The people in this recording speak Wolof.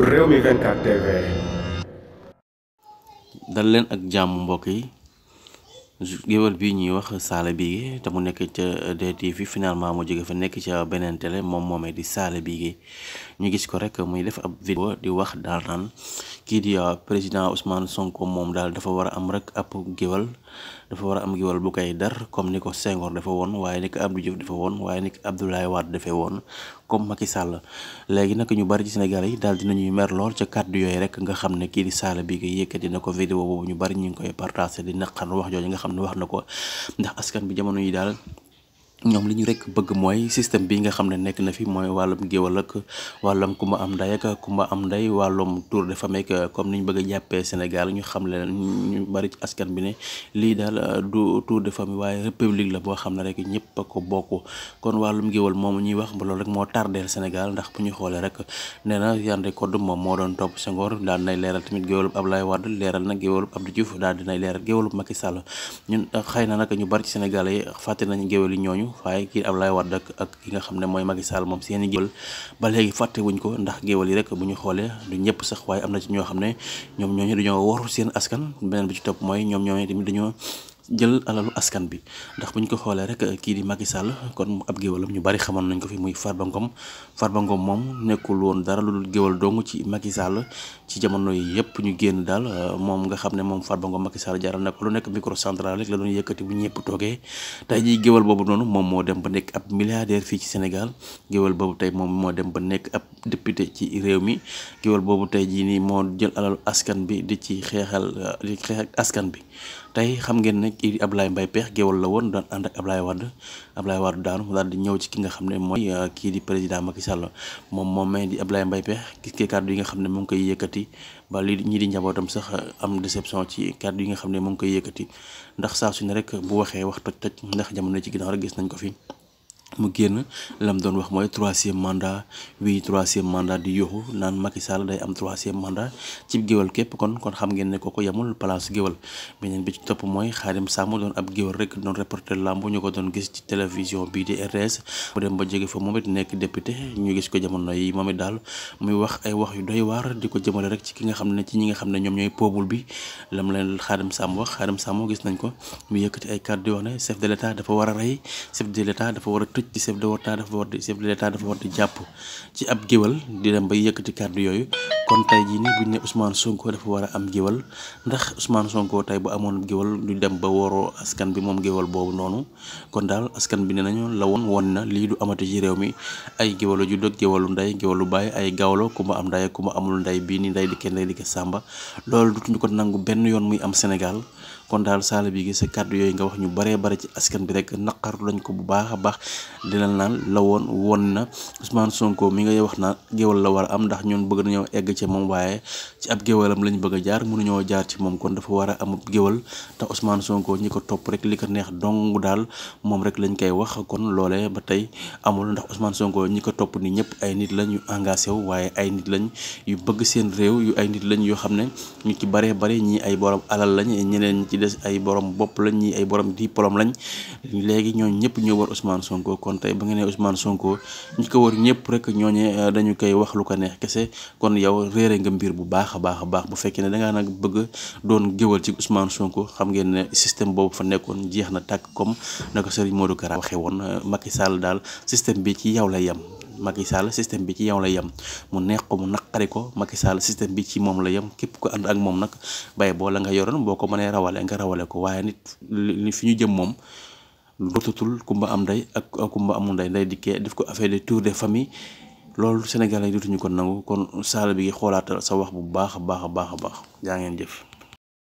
Rewmi 24 TV. dal leen ak jàmm mbokk yi géwél bi ñuy wax Salla Bigué te mu nekk ca DTV finalement mu jóge fa nekk ca beneen télé moom moomee di Salla Bigué ñu gis ko rek muy def ab vidéo di wax daal naan kii di président Ousmane Sonko moom daal dafa war a am rek ab géwél dafa war a am géwél bu koy dar comme ni ko Senghor dafa woon waaye ni ko Abdou Diouf dafa woon waaye ni ko Abdoulaye Wade defee woon comme Macky Sall léegi nag ñu bari ci Sénégal yi daal dinañuy mer lool ca kàddu yooyu rek nga xam ne kii di Salla Bigué yëkkati na ko vidéo boobu ñu bari ñu ngi koy partagé di naqar wax jooju nga xam ne wax na ko ndax askan bi jamono yi daal ñoom li ñu rek bëgg mooy système bi nga xam ne nekk na fi mooy wàllum géwal ak wàllum kumba am nday ak kumba am nday wàllum tour de famille comme ni ñu bëgg a jàppee Sénégal ñu xam leen ñu bari ci askan bi ne lii daal du tour de famille waaye république la boo xam ne rek ñëpp a ko bokk kon wàllum géwal moomu ñuy wax ba loolu rek moo tardeel Sénégal ndax bu ñu xoolee rek nee na Yandé Codou moom moo doon topp Senghor daal dinay leeral tamit géwalub Abdoulaye Wade leeral nag géwalub Abdou Diouf daal dinay leeral géwalub Macky Sall ñun xëy na nag ñu bari ci Sénégal yi fàtte nañ géwal yi ñooñu waaye kii Abdoulaye Wade ak ki nga xam ne mooy Macky Sall moom seeni géwal ba léegi fàtte wuñ ko ndax géwal yi rek bu ñu xoolee du ñëpp sax waaye am na ci ñoo xam ne ñoom ñooñu dañoo waru seen askan beneen bi ci topp mooy ñoom ñooñu tamit dañoo jël alalu askan bi ndax bu ñu ko xoolee rek kii di Macky Sall kon ab géwalam ñu bari xamoon nañ ko fi muy Farba Ngom moom nekkul woon dara lu dul géwal dong ci Macky Sall ci jamono yi yëpp ñu génn daal moom nga xam ne moom Farba Ngom Macky Sall jaral na ko lu nekk microcentral rek la doon yëkkati bu ñëpp toogee tey jii géwal boobu noonu moom moo dem ba nekk ab milliardaire fii ci Sénégal géwal boobu tey moom moo dem ba nekk ab député ci réew mi géwal boobu tey jii nii moo jël alalu askan bi di ci xeex ak askan bi tey xam ngeen ne kii Abdoulaye Mbaye Pekh géwal la woon daan ànd ak Abdoulaye Wade daanu mu daal di ñëw ci ki nga xam ne mooy kii di président Macky Sall moom moomee di Abdoulaye Mbaye Pekh gis nga kàddu yi nga xam ne mu ngi koy yëkkati ba lii ñii di njabootam sax am déception ci kàddu yi nga xam ne mu ngi koy yëkkati ndax saa su ne rek bu waxee wax toj ndax jamono ci ginnaaw rek gis nañ ko fi mu génn lam doon wax mooy troisième mandat di yuuxu naan Macky Sall day am troisième mandat ci géwal képp kon xam ngeen ne kooku yamul place géwal beneen bi ci topp mooy Xaadim Samb doon ab géwal rek doon reporter lamb ñu ko doon gis ci télévision bii di RTS mu dem ba jóge fa moom it nekk député ñu gis ko jamono yi moom it daal muy wax ay wax yu doy waar di ko jëmale rek ci ki nga xam ne ci ñi nga xam ne ñoom ñooy peuple bi lam leen Xaadim Samb gis nañ ko mu yëkkati ay kàddu di wax ne chef de l'état dafa war a rey chef de l'état dafa war a ci chef de l'état dafa war di jàpp ci ab géwal di dem ba yëkkati kàddu yooyu kon tey jii nii buñ ne Ousmane Sonko dafa war a am géwal ndax Ousmane Sonko tey bu amoon géwal du dem ba waroo askan bi moom géwal boobu noonu kon daal askan bi ne nañu la woon na lii du amati ci réew mi ay géwalu ju dëkk géwalu ndey géwalu baay ay gawlo ku ma am ndey ku ma amul ndey bii ni ndey di ke sàmba loolu dutuñu ko nangu benn yoon muy am Sénégal kon daal Salla Bigué sa kàddu yooyu nga wax ñu baree bare ci askan bi rek naqaru lañ ko bu baax a baax dina naan la woon na Ousmane Sonko mi ngay wax naa géwal la war a am ndax ñun bëgg nañoo egg ci moom waaye ci ab géwalam lañ bëgg a jaar mënuñoo jaar ci moom kon dafa war a am géwal te Ousmane Sonko ñi ko topp rek li ko neex dong daal moom rek lañ koy wax kon loolee ba tey amul ndax Ousmane Sonko ñi ko topp ni ñëpp ay nit lañ yu engagé wu waaye ay nit lañ yu bëgg seen réew yu ay nit lañ yoo xam ne ñu ci baree bare ñii ay borom alal lañ ñeneen ci des ay borom bopp lañ ñi ay borom diplôme lañ léegi ñooñu ñëpp ñoo war Ousmane Sonko kon tey ba nga ne Ousmane Sonko ñi ko war ñëpp rek ñooñe dañu koy wax lu ko neex kese kon yow réere nga mbir bu baax a baax bu fekkee ne dangaa nag bëgg doon géwal ci Ousmane Sonko xam ngeen ne système boobu fa nekkoon jeex na tàkk comme na ko Serigne Modou Kara waxee woon Macky Sall daal système bi ci yow lay yem Macky Sall système bi ci yow la yem mu neex ko mu naqari ko Macky Sall système bi ci moom la yem képp ko ànd ak moom nag bay boo la nga yoroon boo ko mënee rawale nga rawale ko waaye nit li fi ñu jëm moom dootatul kumba am ndey ak kumba amul ndey dikkee def ko affaire de tour de famille loolu Sénégalais yi dootuñu ko nangu kon Salla Bigué xoolaatal sa wax bu baax a baax jaa ngeen jëf